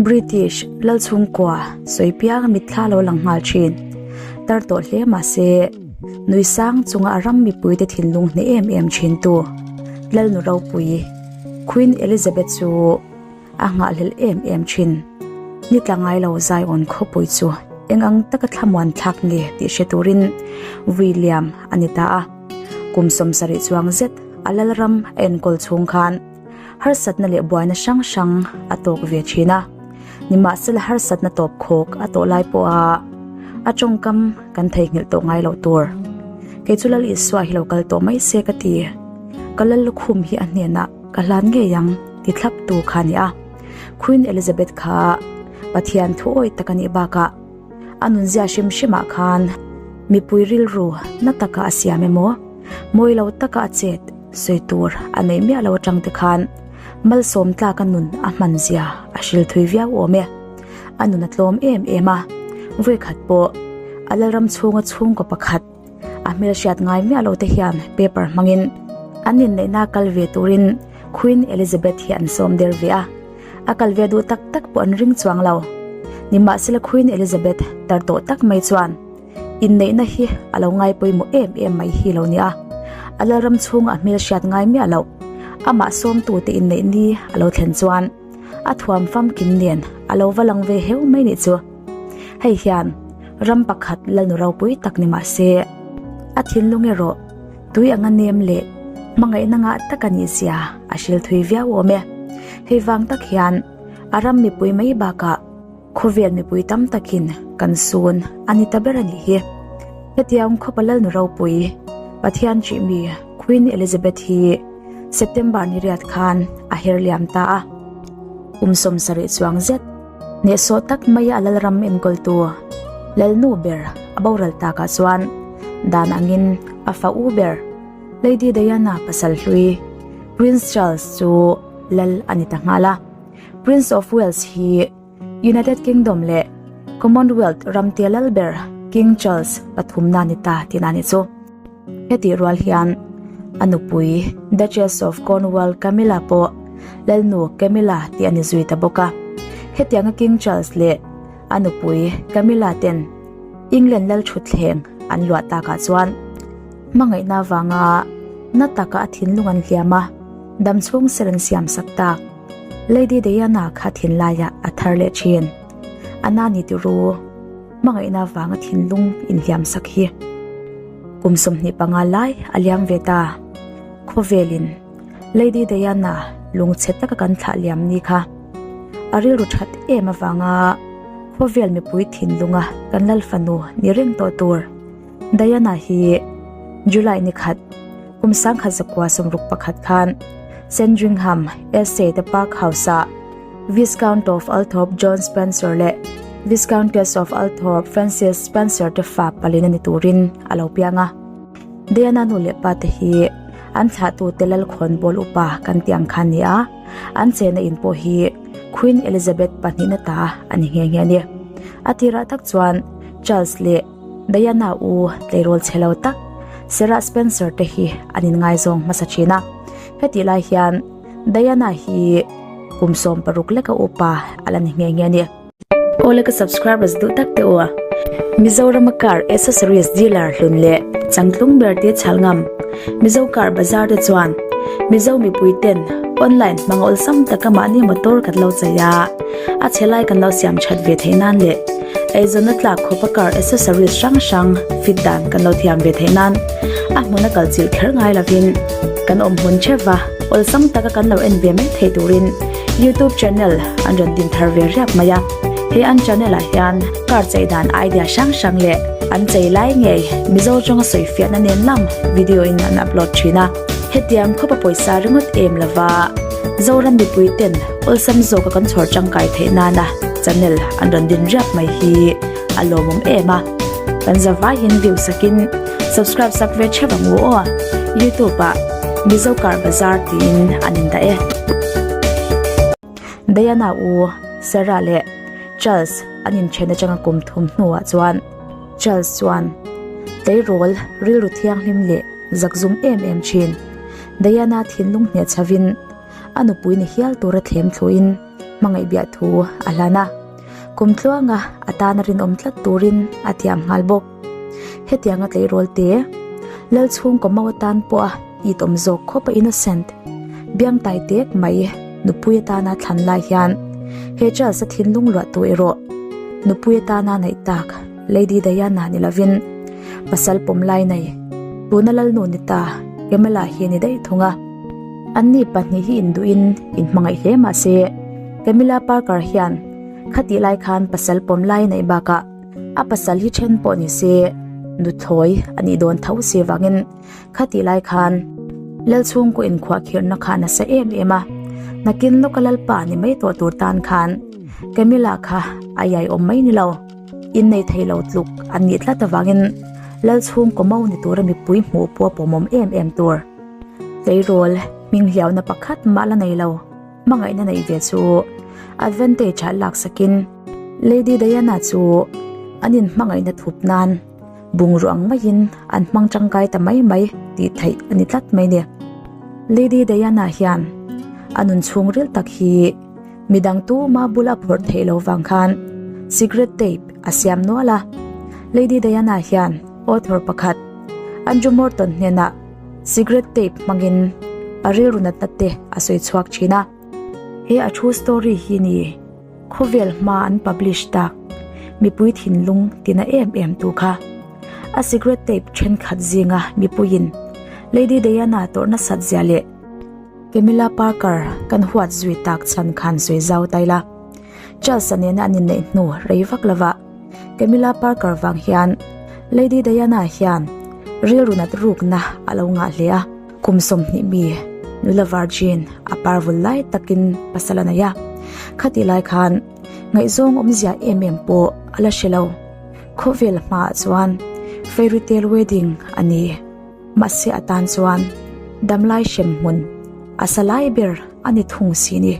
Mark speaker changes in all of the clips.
Speaker 1: British lal chhungkua sawi piang a mitthla lo lang nghal thin. Tar tawh hle mahse nui sang chunga a ram mipuite thinlung hneh em em thin tu Lalnu ropui Queen Elizabeth chu a nghahhlelh em em thin. Ni tla ngai lo Zion khawpui chu eng ang taka thlamuan thlak nge tih hre turin vui liam a ni ta a. Kum 70 chuang zet a lalram a enkawl chhung khan harsatna leh buaina hrang hrang a tawk ve thin a. Nimahsela harsatna tawp khawk a tawh lai pawha a tawngkam kan theihnghilh tawh ngai loh tur. Kei chu Lal Isua hi lo kal tawh mai se ka ti. Ka lal lukhum hi a hnenah ka hlan ngei ang ti thlap tu kha a ni a. Queen Elizabeth kha Pathian thu awih tak a nih bakah a nunzia hrim hrimah khan mipui rilru na taka a siam emaw, mawi lo taka a chet sawi tur a neih miah lo atang te khan malsawm tlaka nun a hman zia a hril thui viau awm e. A nun a tlawm em em a, vawikhat pawh a lalram chhunga chhungkaw pakhat a hmelhriat ngai miah lo te hian paper hmangin an inneihna kal ve turin Queen Elizabeth hi an sawm der ve a. A kal ve duh tak tak pawh an ring chuang lo. Nimahsela Queen Elizabeth tar tawh tak mai chuan inneihna hi a lo ngai pawimawh em em mai hi lo nia. A lalram chhunga a hmelhriat ngai miah loh. Amah sawmtute inneih ni a lo thlen chuan a thuam famkim nen a lo va lang ve heu mai nih chu. Hei hian ram pakhat lalnu ropui tak ni mah se a thinlung erawh tui anga nem leh hmangaihna ngah tak a nih zia a hril thui viau awm e. Hei vang tak hian a ram mipui mai bakah khawvel mipui tam takin kan sun a ni ta ber a nih hi. Hetiang khawpa lalnu ropui Pathian ṭih mi Queen Elizabeth hi September ni riat khan a her liam ta a. Kum 70 chuang zet hnehsawh tak maia a lalram enkawltu Lalnu ber a boral takah chuan dan angin a fa u ber Lady Diana pasal hlui Prince Charles chu lal a ni ta nghal a. Prince of Wales hi United Kingdom leh Commonwealth ramte lal ber King Charles pathumna ni ta tihna a ni chu. Hetih rual hian a nupui Duchess of Cornwall Camilla pawh Lalnu Camilla tih a ni zui ta bawk a. Hetianga King Charles leh a nupui Camilla ten England lal thutthleng an luah takah chuan hmangaihna avanga na taka a thinlung an hliam a, damchhung ser an siam sak tak. Lady Diana kha thinlaiah a thar leh thin. A na ni tiru hmangaihna avanga thinlung inhliam sak hi kum 25 lai a liam ve ta. Khawvelin Lady Diana lungchhe taka kan thlah liam ni kha a rilru that em avanga khawvel mipui thinlunga kan lal fanu ni reng tawh tur Diana hi July ni khat kum 1961 khan Sandringham Estate Park House-ah Viscount of Althorp John Spencer leh Viscountess of Althorp Frances Spencer te fa palin a ni turin a lo piang a. Diana nu leh pa te hi an thlahtute Lalkhawnbawl upa kan tih ang khan ni a, an chena in pawh hi Queen Elizabeth pahnihna ta a ni nghe nghe a ni. A tirah tak chuan Charles leh Diana u tleirawl chhe lo tak Sarah Spencer te hi an inngaizawng hmasa thin a. Hetih lai hian Diana hi kum 16 leka upa a la ni nghe nghe a ni.
Speaker 2: Awle ka subscribers duh tak te u a. Mizorama car accessories dealer hlun leh changtlung ber te chhal ngam Mizo car bazar te chuan Mizo mipui ten online hmang awlsam taka mahni motor kan lo chei a, a chhe lai kan lo siam that ve theih nan leh eizawnna tlak khawpa car accessories hrang hrang fit dan kan lo thiam ve theih nan a hmun a kal chilh kher ngai lovin kan awm hmun theuh a, awlsam taka kan lo en ve mai thei turin YouTube channel an rawn din thar ve riap mai a. He an channel ah hian car chei dan idea hrang hrang leh an chei lai ngei Mizo tawnga sawi fiahna nen lam video in an upload thin a. Hetiang khawpa pawisa ringawt em lova Zoram mipui ten awlsam zawka kan chhawr tangkai theih nana channel an rawn din riap mai hi a lawmawm em a. Kan zavaiin view sakin subscribe sak ve theuh ang u aw. YouTube ah Mizo Car Bazar tiin an indah e.
Speaker 1: Diana u Sarah leh Charles an inthen atanga kum thum hnuah chuan Charles chuan tleirawl rilru thianghlim leh zakzum em em thin Diana thinlung hneh chhovin a nupui ni hial tura thlem thluin. Hmangaih biah thu a hlan a, kum tluanga a tana rinawm tlat turin a tiam nghal bawk. Hetianga tleirawl te, Lal chhungkaw mau atan pawha it awm zawk khawp a innocent, biang tai tek mai nupui atana thlan lai hian he Charles-a thinlung luah tu erawh nupui atana neih tak Lady Diana ni lovin pasal pawm lai nei tuna Lalnu ni ta Camilla hi a ni daih thung a. Anni pahnih hi induhin inhmangaih hle mah se, Camilla Parker hian khatih lai khan pasal pawm lai neih bakah a pasal hi then pawh ni se nuthlawi a nih dawn tho si vangin khatih lai khan Lalchhungkaw inkhuahkhirhna kha nasa em em a, nakin lawka Lalpa ni mai tawh tur tan khan Camilla kha a iaiawm mai ni lo. Innei thei lo tluk an nih tlat avangin Lalchhungkaw mo ni tura mipui hmuh pawh a pawmawm em em tur. Tleirawl hming hliauna pakhat mah la nei lo, hmangaihna neih ve chu advantage ah laksakin Lady Diana chu an inhmangaihna thup nan bungrua ang maiin an hmang tangkai ta mai mai tih theih a ni tlat mai ni. Lady Diana hian a nun chhungril tak hi midang tuma bula phawrh theih lo vang khan secret tape a siam nual a. Lady Diana hian author pakhat Andrew Morton hnenah Cigarette tape hmangin a rilru natna te a sawi chhuak thin a. He a thu story hi ni khawvel hma an publish tak mipui thinlung tina em em tu kha. A cigarette tape thenkhat zinga mipuiin Lady Diana tawrh nasat zia leh Camilla Parker kan huat zui tak chhan khan sawi zau ta ila. Charles-a nena an inneih hnu rei vak lova Camilla Parker vang hian Lady Diana hian rilru nat rukna a lo ngah hle a, kum 20 mi nula virgin a parvul lai takin pasal a nei a, khatih lai khan ngaihzawng awmzia em em pawh a la hre lo. Khawvel hmaah chuan fairy tale wedding a ni. Mahse atan chuan damlai hremhmun a sa lai ber a ni thung si ni.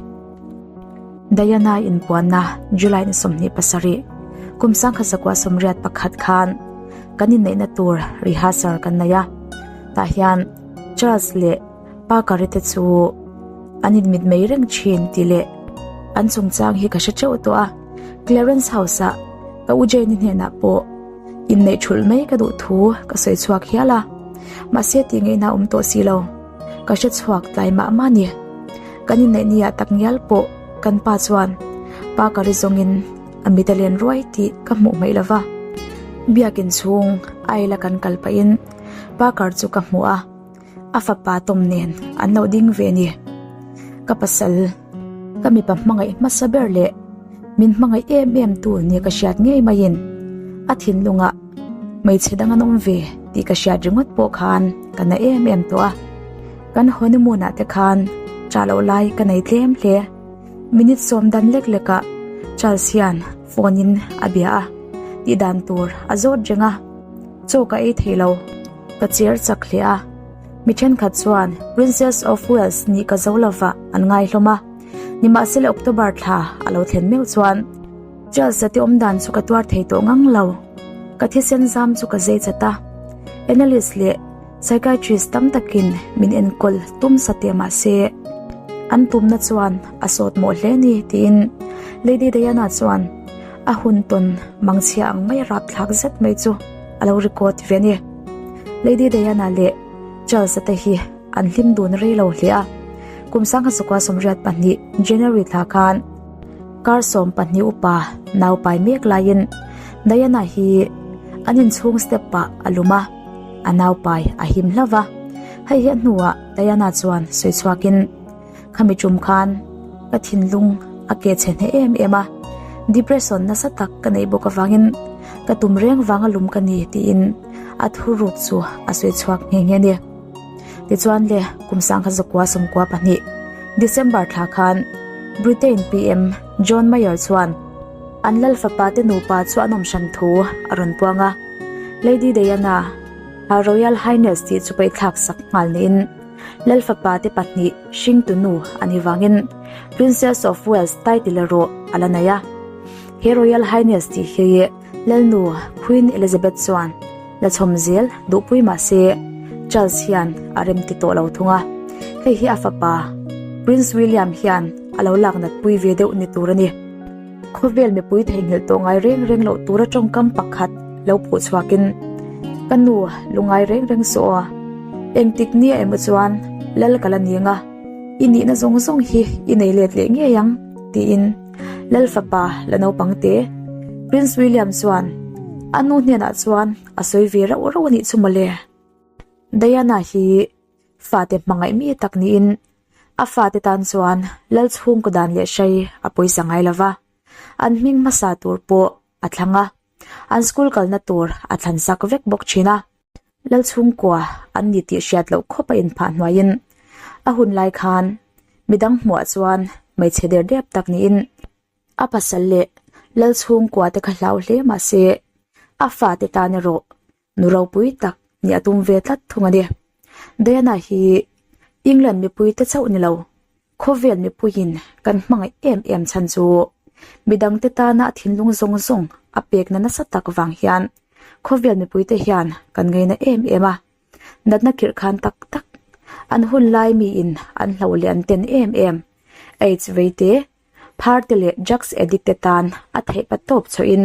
Speaker 1: Diana inpuanna July ni 27, kum 1981 khan kan inneihna tur rehearsal kan nei a. Tah hian Charles leh Parker-i te chu an inmit mai reng thin tih leh an chungchang hi ka hre teuh tawh a. Clarence House-ah ka u Jane-i hnenah pawh inneih thulh mai ka duh thu ka sawi chhuak hial a. Mahse tih ngaihna a awm tawh si lo. Ka hre chhuak tlai mah mah a ni. Kan inneih ni ah tak ngial pawh kan pa chuan pa ka ri zawngin a mit a len ruai tih ka hmuh hmaih lova. Biakin chhung aila kan kal pahin Parker chu ka hmu a, a fapa Tom nen an lo ding ve a ni. Ka pasal, ka mipa hmangaih hmasa ber leh min hmangaih em em tu nia ka hriat ngei maiin a thinlungah hmeichhe dang an awm ve tih ka hriat ringawt pawh khan ka na em em tawh a. Kan honeymoon ah te khan ṭah loh lai ka nei tlem hle. Minute sawm dan lek lek ah Charles hian phone in a bia a, tih dan tur a zawt reng a, chaw ka ei thei lo, ka cher chak hle a. Mi thenkhat chuan Princess of Wales nih ka zo lova an ngai hlawm a, nimahsela October thla a lo thlen meuh chuan Charles-a te awm dan chu ka tuar thei tawh ngang lo. Ka thisen zam chu ka zei chat a, analyst leh Psychiatrist tam takin min enkawl tum sa teh mah se, an tumna chuan a sawt mawh hle ni tiin Lady Diana chuan a hun tawn mangchhia ang mai rapthlak zet mai chu a lo record ve a ni. Lady Diana leh Charles-a te hi an hlim dun rei lo hle a, kum 1982 January thla khan Kar 12 upa nau pai mek laiin Diana hi an inchhung step ah a lum a. A nau pai a him hlauh va, hei hi a hnuah Diana chuan sawi chhuakin, Khami tum khan ka thinlung a ke chhe hneh em em a, depression nasa tak ka neih bawk avangin ka tum reng vanga lum ka ni tiin a thuruk chu a sawi chhuak nghe nghe a ni. Tichuan le kum 1992 December thla khan Britain PM John Mayer chuan an lal fapa te nupa chu an awm hran thu a rawn puang a. Lady Diana, Her Royal Highness tih chu paihthlak sak nghal niin Lal fapa te pahnih hringtu nu a ni vangin Princess of Wales title erawh a la nei a. He Royal Highness tih hi Lalnu Queen Elizabeth chuan la chhawm zel duhpui mah se Charles hian a rem ti tawh lo thung a. Hei hi a fapa Prince William hian. a lo lak nat pui ve deuh ni tur a ni. Khawvel mipui theihnghilh tawh ngai reng reng loh tura tawngkam pakhat lo phuh chhuakin, Ka nu, lungai reng reng suh aw. Engtik nia emaw chuan lal ka la ning a, i nihna zawng zawng hi i nei let leh ngei ang, tiin Lal fapa la naupang te, Prince William chuan a nu hnenah chuan a sawi ve rauh rauh a nih chu mawle. Diana hi fate hmangaih mi tak niin a fate tan chuan lal chhungkaw dan leh hrai a pawisa ngai lo va, an hming hmasa tur pawh a thlang a, an school kalna tur a thlan sak vek bawk thin a. Lal chhungkua an ni tih hriat loh khawp a inphah hnuaiin a hun lai khan midang hmuah chuan hmeichhe der dep tak niin a pasal leh lal chhungkua te kha hlau hle mahse a fate tan erawh Nu ropui tak nih a tum ve tlat thung a ni. Diana hi England mipuite chauh ni lo, khawvel mipuiin kan hmangaih em em chhan chu midangte tana a thinlung zawng zawng a pekna nasa tak vang hian khawvel mipuite hian kan ngaina em em a. Natna khirh khan tak tak an hun lai miin an hloh leh an ten em em. Aids veite Phar te leh drugs addict te tan a theih pa tawp chhuahin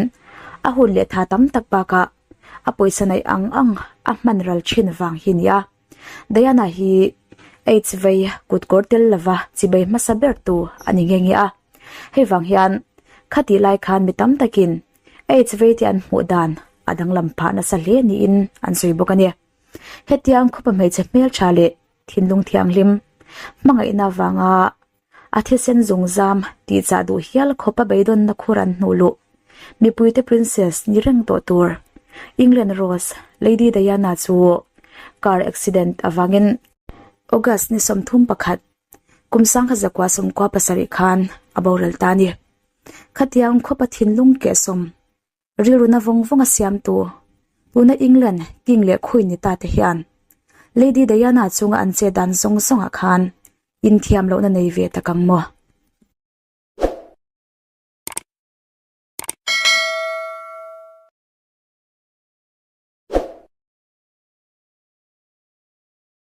Speaker 1: a hun leh tha tam tak bakah a pawisa neih ang ang a hman ral thin vang hi nia. Diana hi AIDS vei kut kawr tel lova chibei hmasa ber tu a ni nghe nghe a. Hei vang hian khatih lai khan mi tam takin AIDS vei te an hmuh dan a danglam phah nasa hle niin an sawi bawk a ni. Hetiang khawpa hmeichhe hmeltha leh thinlung thianghlim hmangaihna avanga A thisen zungzam tih chah duh hial khawpa beidawnna khur an hnuh luh. Mipuite princess ni reng tawh tur. England Rose, Lady Diana chu car accident avangin August ni 31, kum 1997 khan a boral ta a ni. Khatiang khawpa thinlung kehsawm Rilruna vawng vawng a siamtu, tuna England King leh Queen ni ta te hian Lady Diana chunga an che dan zawng zawngah khan inthiam lohna nei ve tak ang maw?